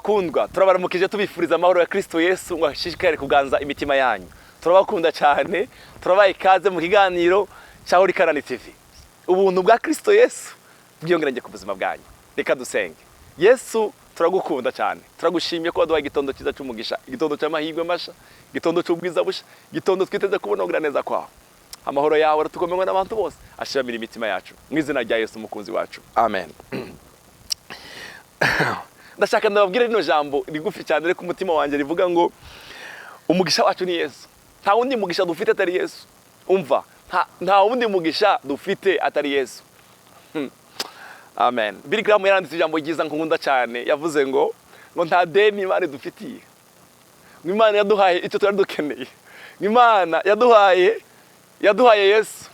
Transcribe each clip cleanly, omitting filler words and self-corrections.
Bakundwa, turabaramukije, tubifuriza amahoro ya Kristo Yesu ngo ashishikare kuganza imitima yanyu. Turabakunda cyane, turabaha ikaze mu kiganiro cya Holy Canaan TV. Ubuntu bwa Kristo Yesu bwiyongeranye ku buzima bwanyu. Reka dusenge. Yesu, turagukunda cyane, turagushimiye ko waduhaye igitondo cyiza cy'umugisha, igitondo cy'amahirwe masha, igitondo cy'ubwiza busha, igitondo twiteze kubona kugira neza kwawe. Amahoro yawe aratukomewe n'abantu bose, ashiramira imitima yacu, mu izina rya Yesu umukunzi wacu, amen. Ndashaka ndababwire rino jambo rigufi cyane ariko umutima wanjye rivuga ngo umugisha wacu ni Yesu. Nta wundi mugisha dufite atari Yesu. Umva, nta wundi mugisha dufite atari Yesu. Amen. Billy Graham yaranditse ijambo ryiza nkunda cyane, yavuze ngo nta deni Imana idufitiye, ngo Imana yaduhaye icyo twari dukeneye, ngo Imana yaduhaye Yesu,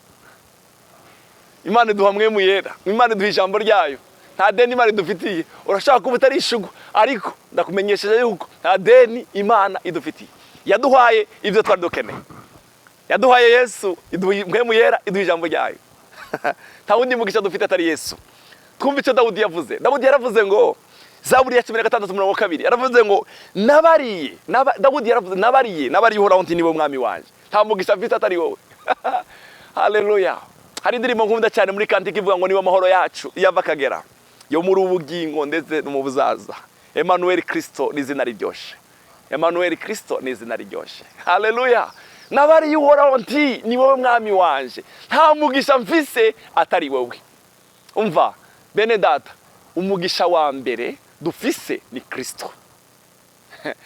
Imana iduha Mpwemu Yera, ngo Imana iduha ijambo ryayo. Nta deni Imana idufitiye. Urashaka kuba utarishugwa, ariko ndakumenyesheje yuko nta deni Imana idufitiye. Yaduhaye ibyo twari dukeneye, yaduhaye Yesu, iduha Mpwemu Yera, iduha ijambo ryayo. Nta wundi mugisha dufite atari Yesu. Twumva icyo Dawudi yavuze. Dawudi yaravuze ngo, Zaburi ya 16 umurongo wa 2, yaravuze ngo nabariye Dawudi yaravuze: Nabariye Uhoraho nti niwe mwami wanje, nta mugisha mfite atari wowe." Haleluya! Hari indirimbo nkunda cyane muri cantique ivuga ngo niwe amahoro yacu iyo ava akagera, yo muri ubugingo ndetse no mu buzaza. Emmanuel Kristo ni izina riryoshe. Emmanuel Kristo ni izina riryoshe. Haleluya! Nabariye Uhoraho nti ni wowe mwami wanje, nta mugisha mfise atari wowe. Umva bene data, umugisha wa mbere dufise ni Kristo.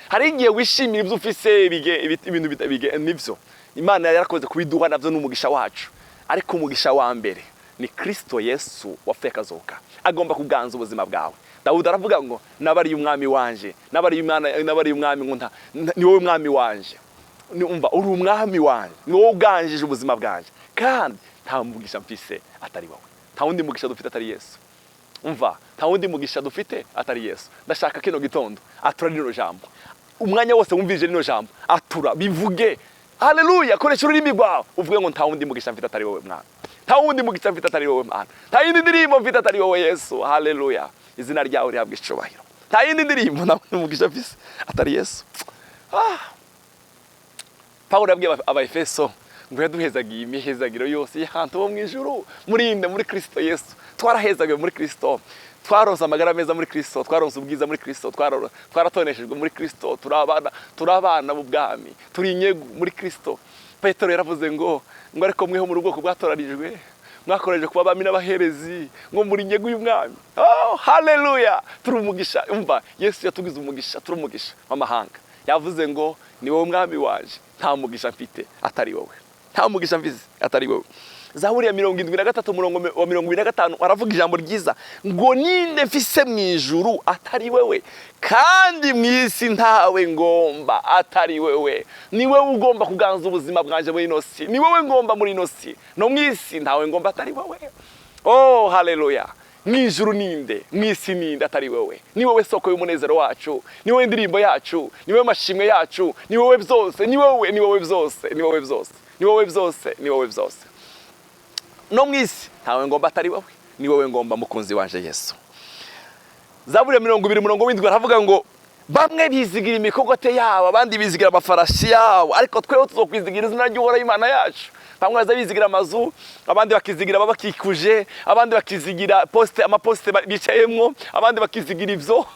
Hari igihe wishimira ibyo ufise, ibintu nivyo Imana yarakoze kubiduha, navyo ni umugisha wacu, ariko umugisha wa mbere ni Kristo Yesu wapfuye akazuka. Agomba kuganza ubuzima bwawe. Dawudi aravuga ngo nabariye umwami wanje, nabariye umwana, nabariye umwami ngo ni wowe mwami wanje. Umva, uri umwami wanje, ni wowe uganjije ubuzima bwanje, kandi nta mugisha mfise atari wowe. Nta wundi mugisha dufite atari Yesu. Umva, nta wundi mugisha dufite atari Yesu. Ndashaka kino gitondo atura rino jambo. Umwanya wose wumvise rino jambo, atura, bivuge. Haleluya! Koresha ururimi rwawe uvuge ngo nta wundi mugisha mfite atari wowe mwana, nta wundi mugisha mfite atari wowe mwana, nta yindi ndirimbo mfite atari wowe Yesu. Haleluya! Izina ryawe rihabwa icubahiro. Nta yindi ndirimbo, nta wundi mugisha mfise atari Yesu. Ah. Pawulo yabwiye Abaefeso ngo yaduhezagiye imihezagiro yose y'ahantu ho mu ijuru murinde muri Kristo Yesu. Twarahezagiwe muri Kristo, twaronse amagara meza muri Kristo, twaronse ubwiza muri Kristo, twaratoneshejwe muri Kristo, turi abana b'ubwami, turi inyegu muri Kristo. Petero yaravuze ngo ariko mweho muri ubwoko bwatoranijwe, mwakoreje kuba abami n'abaherezi, ngo muri inyegu y'umwami. Oh, haleluya! Turi umugisha. Umva, Yesu yatugize umugisha, turi umugisha w'amahanga. Yavuze ngo ni wowe mwami wanje, nta mugisha mfite atari wowe, nta mugisha mfite atari wowe. Zaburi ya 73 umurongo wa 25 aravuga ijambo ryiza ngo ninde mfise mu ijuru atari wewe? Kandi mu isi ntawe ngomba atari wewe. Ni wewe ugomba kuganza ubuzima bwanje muri ino si, ni wewe ngomba muri ino si, no mu isi ntawe ngomba atari wewe. Oh, haleluya! Mu ijuru ninde? Mu isi ninde atari wewe? Ni wowe soko y'umunezero wacu, ni wowe ndirimbo yacu, ni wowe mashimwe yacu, ni wowe byose, ni wowe, ni wowe byose, ni wowe byose, ni wowe byose, ni wowe byose. No mu isi ntawe ngomba atari wowe, ni wowe ngomba, mukunzi wanje Yesu. Zaburi ya 20 umurongo w'7 aravuga ngo bamwe bizigira imikogote yabo, abandi bizigira amafarashi yabo, ariko tweho tuzokwizigira izina ry'Uhoraho Imana yacu. Bamwe baza bizigira amazu, abandi bakizigira ababakikuje, abandi bakizigira poste, amaposte bicayemwo, abandi bakizigira ivyo,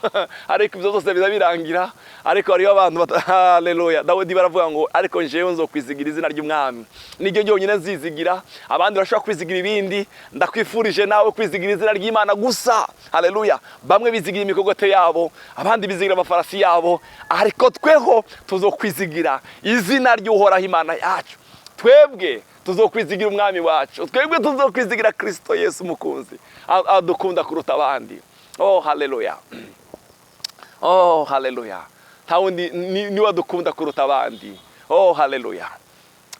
ariko ivyo byose biza birangira. Ariko hariho abantu, haleluya! Dawidi baravuga ngo ariko njewe nzokwizigira izina ry'umwami, niryo ryonyine nzizigira. Abandi barashobora kwizigira ibindi, ndakwifurije nawe kwizigira izina ry'Imana gusa. Haleluya! Bamwe bizigira imikogote yabo, abandi bizigira amafarasi yabo, ariko tweho tuzokwizigira izina ry'Uhoraho Imana yacu. Twebwe tuzokwizigira umwami wacu, twebwe tuzokwizigira Kristo Yesu umukunzi adukunda kuruta abandi. Oh, haleluya! Oh, haleluya! Nta wundi, niwe adukunda kuruta abandi. Oh, haleluya!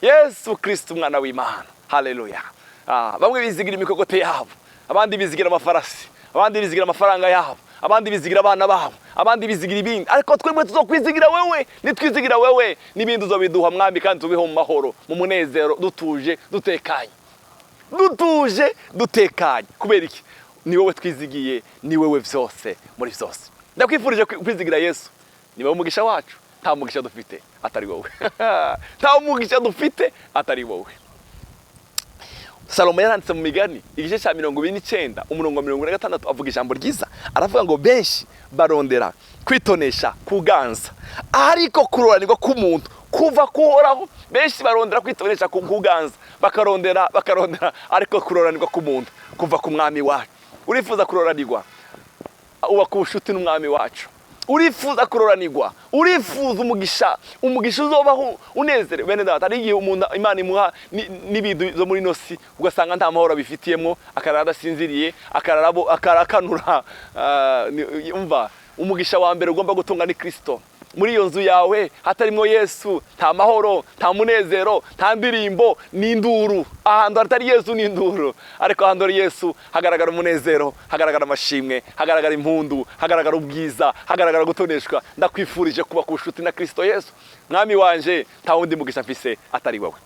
Yesu Kristo umwana w'Imana. Haleluya! Ah, bamwe bizigira imikogote yabo, abandi bizigira amafarasi, abandi bizigira amafaranga yabo, abandi bizigira abana babo, abandi bizigira ibindi, ariko twebwe tuzokwizigira wewe. Nitwizigira wewe, n'ibindi uzobiduha mwami, kandi tubeho mu mahoro, mu munezero, dutuje, dutekanye, dutuje, dutekanye. Kubera iki? Ni wowe twizigiye, ni wowe byose muri byose. Ndakwifurije kwizigira Yesu, ni wowe umugisha wacu. Nta mugisha dufite atari wowe, nta mugisha dufite atari wowe. Salomo yaranditse mu Migani igice cya 29, umurongo wa 46, avuga ijambo ryiza, aravuga ngo: "Benshi barondera kwitonesha kuganza, ariko kuroranirwa k'umuntu kuva kuhoraho." Benshi barondera kwitonesha kuganza, bakarondera, bakarondera, ariko kuroranirwa k'umuntu kuva ku Mwami wacu. Urifuza kuroranirwa? Ubaka ubucuti n'Umwami wacu. Urifuza kuroranirwa? Urifuza umugisha, umugisha uzobaho unezerewe? Bene data, hari igihe umuntu Imana imuha n'ibintu zo muri ino si, ugasanga nta mahoro abifitiyemo, akarara adasinziriye, akarara akarakanura. Umva, umugisha wa mbere ugomba gutunga ni Kristo. Muri iyo nzu yawe hatarimo Yesu, nta mahoro, nta munezero, nta ndirimbo, ni induru. Ahantu hatari Yesu ni induru, ariko ahantu hari Yesu hagaragara umunezero, hagaragara amashimwe, hagaragara impundu, hagaragara ubwiza, hagaragara gutoneshwa. Ndakwifurije kuba ku bucuti na Kristo Yesu. Mwami wanje, nta wundi mugisha mfise atari wowe.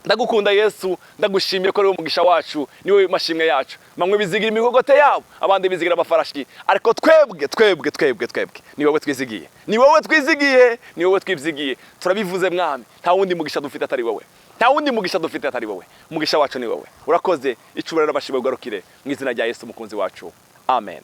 Ndagukunda Yesu, ndagushimiye ko ari wowe umugisha wacu, ni wowe mashimwe yacu. Bamwe bizigira imigogote yabo, abandi bizigira amafarashi, ariko twebwe, twebwe, twebwe, twebwe ni wowe twizigiye, ni wowe twizigiye, ni wowe twizigiye. Turabivuze Mwami, nta wundi mugisha dufite atari wowe, nta wundi mugisha dufite atari wowe. Umugisha wacu ni wowe. Urakoze. Icubahiro n'amashimwe ugarukire mu izina rya Yesu umukunzi wacu, amen.